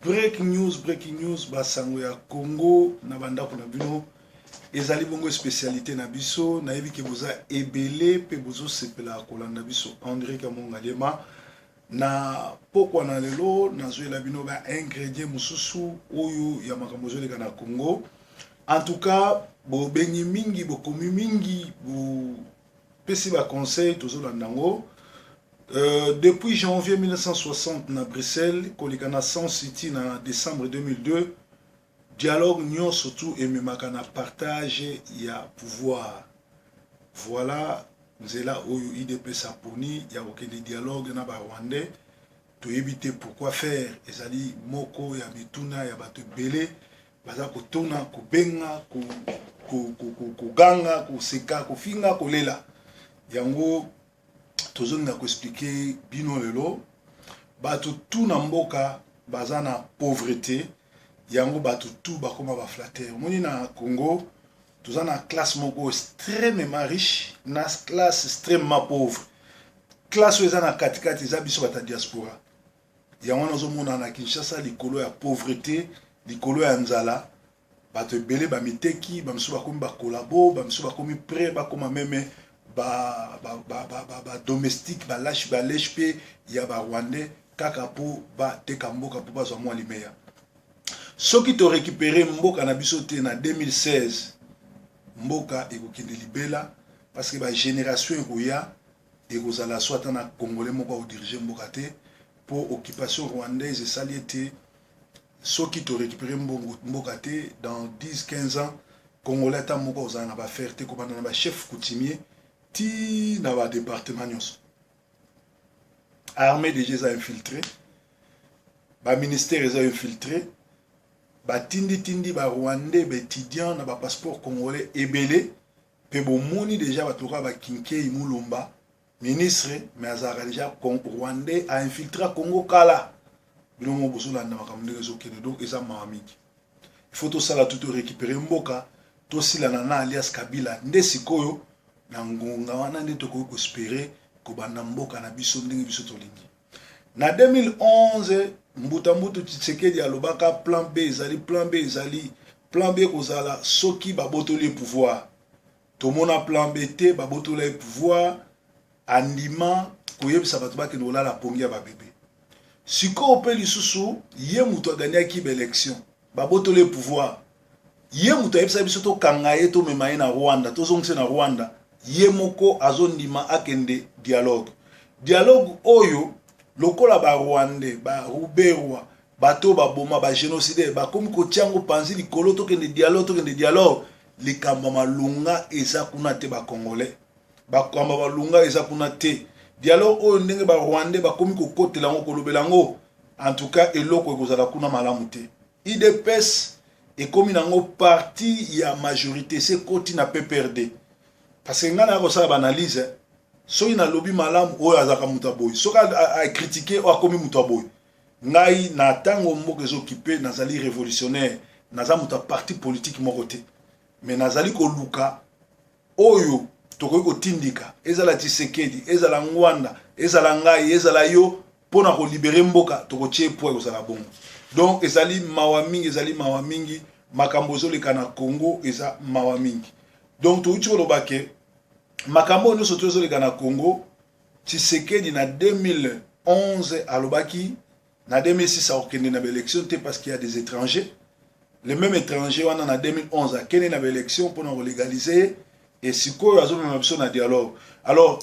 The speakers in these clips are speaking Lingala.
Breaking news, breaking news, basango ya Congo na bandako na bino ezali bongo spécialité na biso. Nayebi ke boza ebele mpe bozosepela kolanda biso. André Kamongaliema na pokwa na lelo nazwela bino ba ingrédient mosusu oyo ya makambo ezoleka na Congo. En tout cas, bobengi mingi, bokomi mingi, bopesi ba conseil, tozolanda yango. Depuis janvier 1960 na Bruxelles, koleka na Sun City na décembre 2002, dialogue nyonso tu ememaka na partage ya pouvoir. Voilà nzela oyo UDPS aponi ya kokende dialogue na Barwandais. Toyebi te pourquoi faire. Ezali moko ya mituna ya bato ebele baza kotuna, kobenga, koganga, koseka, kofinga, kolela. Yango tozolinga koexpliquer bino lelo. Bato tu na mboka baza na pauvreté, yango bato tu bakóma baflatteurs. Omoni, na Congo toza na classe moko extrêmement riche na classe extrêmement pauvre. Classe oyo eza na katikati eza biso bato ya diaspora. Yango wana ozomona na Kinshasa, likolo ya pauvreté, likolo ya nzala, bato ebele bamiteki, bamisusu bakomi bacollabo, bamisusu bakomi prêt bakóma même badomestique, balâche, balèche mpe ya Barwandais, kaka mpo bateka mboka mpo bazwa mwa limeya. Soki torécupérer mboka na biso te na 2016, mboka ekokende libela, parce que bagénération ekoya ekozala so ata na Congolais moko akodiriger mboka te, mpo occupation rwandaise esali ete soki torécupérer mboka te, dans 10 15 ans, Congolais ata moko akozala na baaffaire te, kobanda na bachef coutumier ti na badépartement nyonso. Armée déjà eza infiltré, baministère eza infiltré, batinditindi Barwandais, baétudiant na bapasseport congolais ebele. Mpe bomoni déjà bato lokola bakinkei Mulumba, ministre, mais azalaka déjà Rwandais, ainfiltra Congo kala. Bino mo bozolanda makambo ndenge ezokende. Donc eza mawa mingi. Il faut tosala tu torécupérer mboka, tosilana na alias Kabila. Nde sikoyo na ngonga wana nde tokoki koespérer kobanda mboka na biso ndenge biso tolingi. Na 2011, mbuta mbutu Tshisekedi alobaka plan B ezali, plan B ezali, plan B kozala soki babotoli ye pouvoir. Tomona plan B te. Babotola ye pouvoir, andima koyebisa bato bakende kolala pongi ya babebe. Sikoyo mpe lisusu ye moto agagnaki baélection, babotoli ye pouvoir. Ye moto ayebisa biso tokanga ye, tomema ye na Rwanda, tozongisa na Rwanda. Ye moko azondima akende dialogue. Dialogue oyo, lokola Barwandais, Baruberwa, bato baboma, bagénocidaire, bakomi kotia yango panzi likolo: tokende dialogue, tokende dialogue. Likambo ya malunga eza kuna te. Bacongolais, bakambo ya malunga eza kuna te. Dialogue oyo, ndenge Barwandais bakomi kokotela yango, kolobela yango, en tout cas eloko ekozala kuna malamu te. UDPS ekomi nango parti ya majorité, se ekoti na PPRD, parce que ngai naya kosala baanalyse. Soki nalobi malamu, oyo azalaka moto ya boye. Soki acritiquer, oyo akomi moto ya boye. Ngai na ntango mboka ezokipe, nazali révolutionnaire, naza moto ya parti politique moko te, mais nazali koluka oyo tokoki kotindika, ezala Tshisekedi, ezala Ngwanda, ezala ngai, ezala yo, mpo na kolibérer mboka. Tokotie po ekozala bongo. Donc ezali mawa mingi, ezali mawa mingi. Makambo ezoleka na Congo eza mawa mingi. Donc touti koloba ke makambo oyo nyonso to ezoleka na Congo, Tshisekedi na 2011 alobaki na 2006 akokende na baélection te parce qu'il y a des étrangers. Les mêmes étrangers wana, na 2011 akende na baélection mpona kolégaliser ye. E sikoyo azomema biso na dialogue. Alors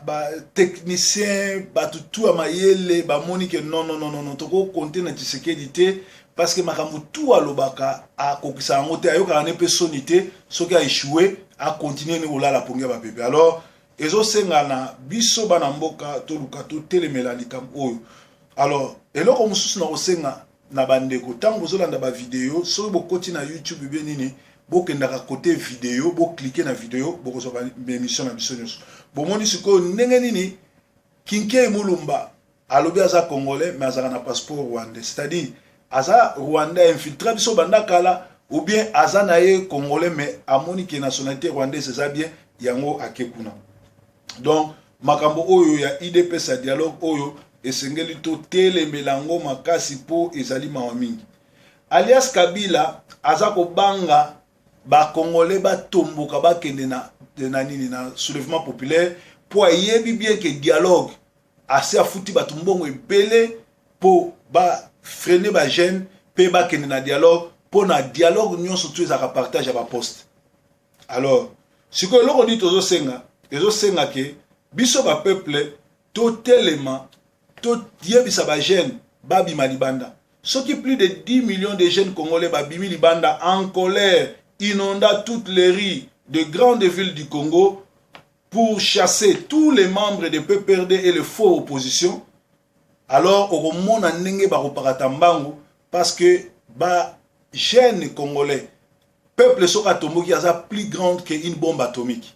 batechnicien, bato tu ya mayele bamoni ke non, non, non, non, tokocompter na Tshisekedi te, parce que makambo tu alobaka akokisa yango te. Ayokaka ne mpe soni te. Soki aéchoué, acontinuer ne kolala pongi ya babebe. Alors ezosenga na biso bana mboka toluka totelemela likambo oyo. Alors eloko mosusu na kosenga na bandeko, ntango bozolanda bavideo, soki bokoti na YouTube bien nini, bokendaka kote video, bocliquer na video, bokozwa baémission na biso nyonso. Bomoni sikoyo ndenge nini Kinkei Mulumba alobi aza Congolais, mais azalaka na passeport rwandais, c'est-à-dire aza Rwandais infiltré biso banda kala, ou bien aza na ye Congolais, mais amoni ke nationalité rwandaise eza bien, yango ake kuna. Donc makambo oyo ya UDPS ya dialogue oyo Esengeli totelemela yango makasi mpo ezali mawa mingi. Alias Kabila aza kobanga ba Congolais batomboka, bakende na nini, na soulèvement populaire, mpo ayebi bien ke dialogue asi afuti bato mbongo ebele mpo bafreiner bajeunes mpe bakende na dialogue, mpo na dialogue nyonso tu ezalaka partage ya baposte. Alors sikoyo eloko nini tozosenga? Ezosenga ke biso bapeuple totelema, toyebisa bajeunes babima libanda. Soki plus de 10 millions de jeunes Congolais babimi libanda en colère, inonda toutes les rues de grandes villes du Congo pour chasser tous les membres de PPRD et les faux opposition, alors okomona ndenge bakopakata mbangu, parce que ba jeunes congolais, peuple soki atomboki, aza plus grande que une bombe atomique.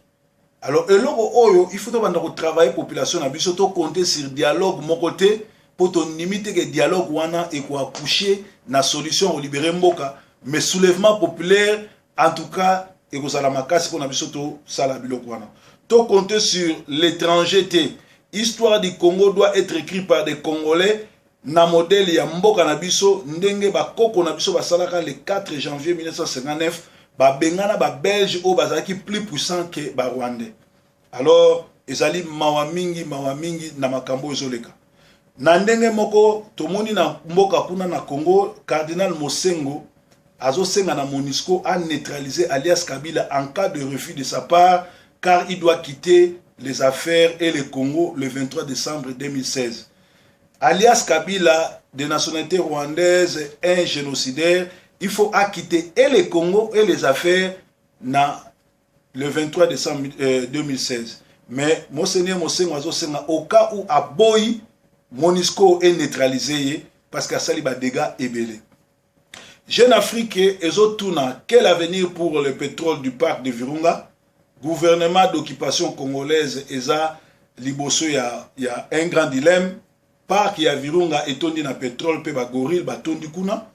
Alors eloko oyo il faut tobanda kotravailler population na biso. Tocompter sur dialogue moko te, mpo tondimi te ke dialogue wana ekoaccoucher na solution kolibérer mboka. Mais soulèvement populaire, en tout cas, ekozala makasi mpona biso tosala biloko wana. Tocompter sur l'étranger te. Histoire du Congo doit être écrite par des Congolais na modèle ya mboka na biso, ndenge bakoko na biso basalaka le 4 janvier 1959, babengana Babelge oyo bazalaki plus puissant ke Barwandais. Alors ezali mawa mingi, mawa mingi na makambo oyo ezoleka. Na ndenge moko tomoni na mboka kuna na Congo, cardinal Mosengo azosenga na MONUSCO a neutraliser alias Kabila en cas de refus de sa part, car il doit quitter les affaires et le Congo le 23 décembre 2016. Alias Kabila, de nationalité rwandaise, un génocidaire, il faut acquitter et le Congo et les affaires na le 23 décembre 2016. Mais Monseigneur Mosengo azosenga, au cas où aboyi, MONUSCO eneutraliser ye, parce que asali badégâts ebele. Jeune Afrique ezotuna: quel avenir pour le pétrole du parc de Virunga? Gouvernement d'occupation congolaise eza liboso ya un grand dilemme. Parc ya Virunga etondi na pétrole mpe bagorille batondi kuna,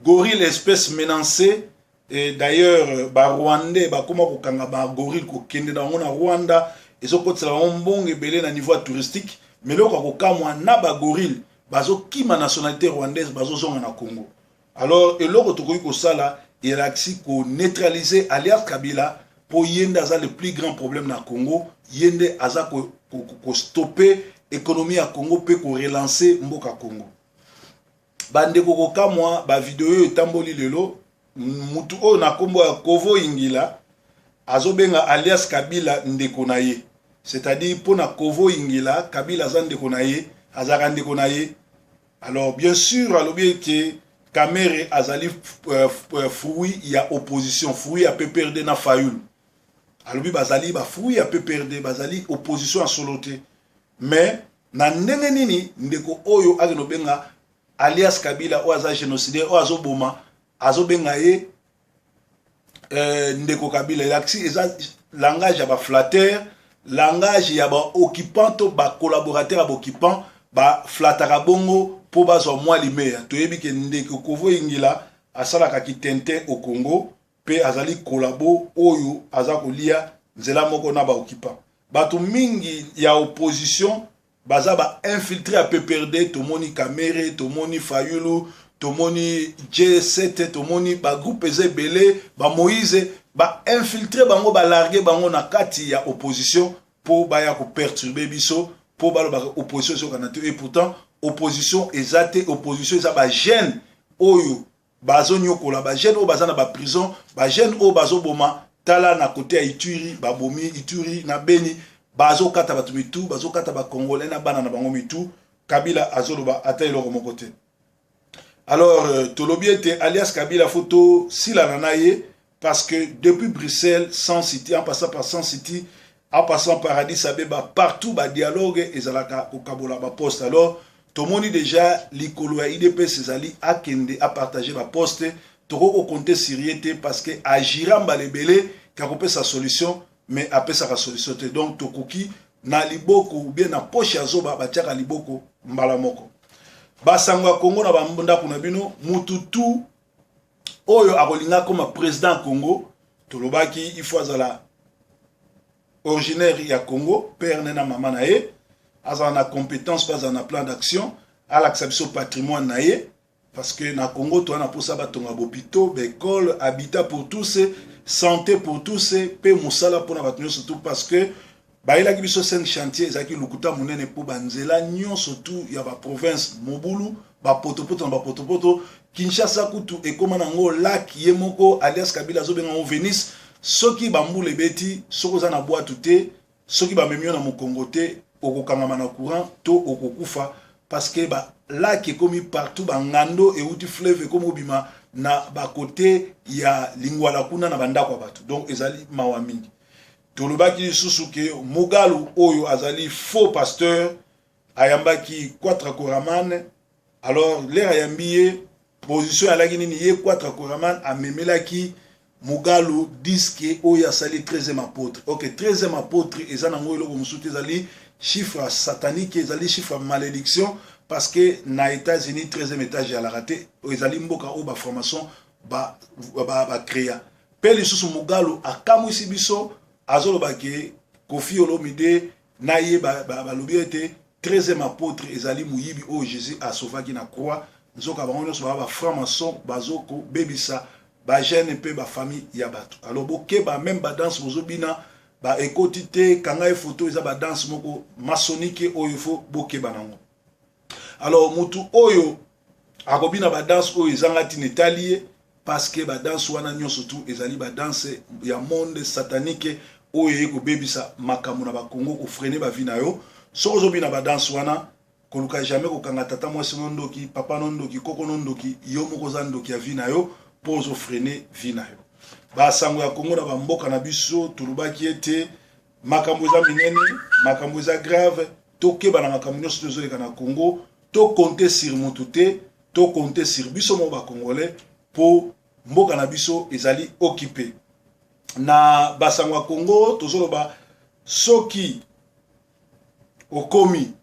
gorille espèce menacée. Et d'ailleurs Barwandais bakóma kokanga bagorille, kokende na bango na Rwanda, ezokotisela bango mbongo ebele na niveau ya touristique. Mais eloko ya kokamwa, na bagorille bazokima nationalité rwandaise, bazozonga na Congo. Alors eloko tokoki kosala elakisi koneutraliser alias Kabila, mpo ye nde aza le plus grand problème na Congo. Ye nde aza kostopper économie ya Congo mpe korelancer mboka Congo. Bandeko, kokamwa, bavideo oyo etamboli lelo, mutu oyo na nkombo ya Kovo Ingila azobenga alias Kabila ndeko na ye. C'est-à-dire, mpo na Kovo Ingila, Kabila aza ndeko na ye, azalaka ndeko na ye. Alors bien sûr alobi ete Kamerhe azali fruit ya opposition, fruit ya PPRD na Fayulu. Alobi bazali bafruit ya PPRD, bazali opposition ya solo te. Mais na ndenge nini ndeko oyo akende obenga alias Kabila, oyo aza génocidaire, oyo azoboma, azobenga ye ndeko Kabila? Elakisi eza langage ya baflatteur, langage ya baoccupant to bacollaborateur ya baoccupant. Baflataka bongo mpo bazwa mwa limeya. Toyebi ke ndeko Kovo Ingila asalaka kitente au Congo mpe azali collabo oyo aza kolia nzela moko na baoccupant. Bato mingi ya opposition baza bainfiltré ya PPRD. Tomoni Kamerhe, tomoni Fayulu, tomoni G7, tomoni bagroupe eza ebele, bamoïse bainfiltré bango, balarguer bango na kati ya opposition mpo baya koperturber biso, mpo balobaka opposition ezokana te. Et pourtant opposition eza te. Opposition eza bajeune oyo bazonyokola, bajeune oyo baza na baprison, bajeune oyo bazoboma. Tala na kote ya Ituri, babomi Ituri na Beni, bazokata bato mitu, bazokata Bacongolais na bana na bango mitu. Kabila azoloba ata eloko moko te. Alors tolobi ete alias Kabila, faut tosilana na ye, parce que depuis Bruxelles, Sun City, en passant par Sun City, en passant par Addis Abeba, partout badialogue ezalaka kokabola baposte. Alors tomoni déjà likolo ya UDPS ezali akende apartager baposte. Tokoki kocompter sur ye te, parce que agira mbala ebele ka kopesa solution, mais apesaka solution te. Donc tokoki na liboko ou bien na poche ya zoba batiaka liboko mbala moko. Basango ya Congo na bandako na bino, mutu tu oyo akolinga akoma président Congo, tolobaki il faut azala originaire ya Congo, père ne na mama na ye. Azala na compétence mpe azala na plan d'action, alakisa biso patrimoine na ye, parce que na Congo toza na mposa batonga bahôpitaux, baécole, habitat pour tous, santé pour tous, mpe mosala mpona bato nyonso tu, parce que bayelaki biso 5 chantier, ezalaki lokuta monene, mpo banzela nyonso tu ya baprovince mobulu, bapotopoto na bapotopoto. Kinshasa kutu ekóma nango lac, ye moko alias Kabila azobenga yango Venise. Soki bambula ebeti, soki oza na bwatu te, soki bamemi yo na mokongo te, okokangama na courant to okokufa, parce que balac ekomi partout, bangando euti fleuve ekomi kobima na bakote ya Lingwala kuna na bandako ya bato. Donc ezali mawa mingi. Tolobaki lisusu ke Mugalu oyo azali faux pasteur ayambaki Quatre Koraman. Alors l'heure ayambi ye, position alaki nini? Ye Quatre Koraman amemelaki Mugalu disque oyo asali 13e apôtre. Ok, 13e apôtre eza nango eloko mosusu te, ezali chiffre satanique, ezali chiffre malédiction, parce que na États-Unis 13e étage ezalaka te. Ezali mboka oyo bafranc-maçon bacréa ba mpe lisusu Mugalu akamwisi biso, azoloba ke Kofi Olomide na ye balobi ete 13e apôtre ezali moyibi oyo Jésus asovaki na croix. Nzoka bango nyonso baa bafranc-maçon, bazokobebisa bajeune mpe bafamille ya bato. Alors bokeba, même badanse bozobina, baekoti te, kanga ye photo, eza badanse moko maçonnique oyo faut bokeba nango. Alors mutu oyo akobina badanse oyo ezanga ntina, etali ye, parce que badanse wana nyonso tu ezali badanse ya monde satanique oyo eye kobebisa makambo na Bakongo, kofreiner bavie na yo. Soki ozobina badanse wana, koluka jamais kokanga tata mwasi no ndoki, papa no ndoki, koko no ndoki. Yo moko oza ndoki ya vie na yo, mpo ozofreiner vie na yo. Basango ya Kongo na bamboka na biso, tolobaki ete makambo eza minene, makambo eza grave. Tokeba na makambo nyonso tozoleka na Congo. Tocompter sur motu te, tocompter sur biso moko bacongolais, mpo mboka na biso ezali occupé. Na basango ya Congo, tozoloba soki okomi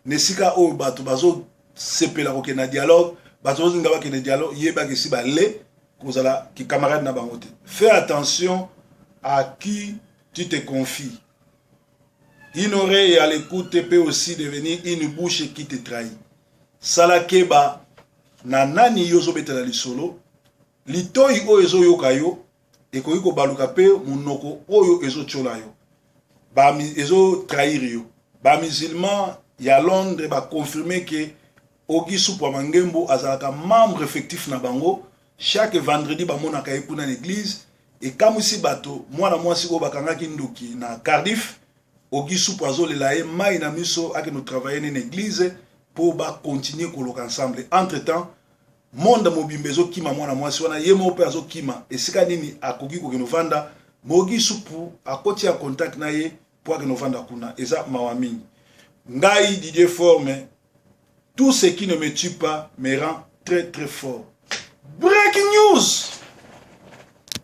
na esika oyo bato bazosepela kokende na dialogue, bato bazolinga bakende dialogue, yebaka esi bale kozala kikamarade na bango te. Fais attention à qui tu te confies. Une oreille à l'écoute peut aussi devenir une bouche qui te trahit. Sala keba na nani yo ozobetela lisolo. Litoi oyo ezoyoka yo ekoki kobaluka mpe monoko oyo ezotiola yo, ezotrahir yo. Bamusulman ya Londres baconfirmer ke Ogi Supwa Mangembo azalaka membre effectif na bango. Chaque vendredi bamonaka ye kuna na église. Ekamwisi bato, mwana mwasi oyo bakangaki ndoki na Cardiff, Ogi Supu azolela ye mai na miso, akende kotravailler ne na église mpo bacontinuer koloka ensemble. Entre temps monde mobimba ezokima mwana mwasi wana, ye moko mpe azokima. Esika nini akoki kokende ovanda? Mogi Supu akoti ya contact na ye mpo akende ovanda kuna. Eza mawa mingi. Ngai Didier Forme, tout ce qui ne me tue pas me rend très très fort. Breaking news.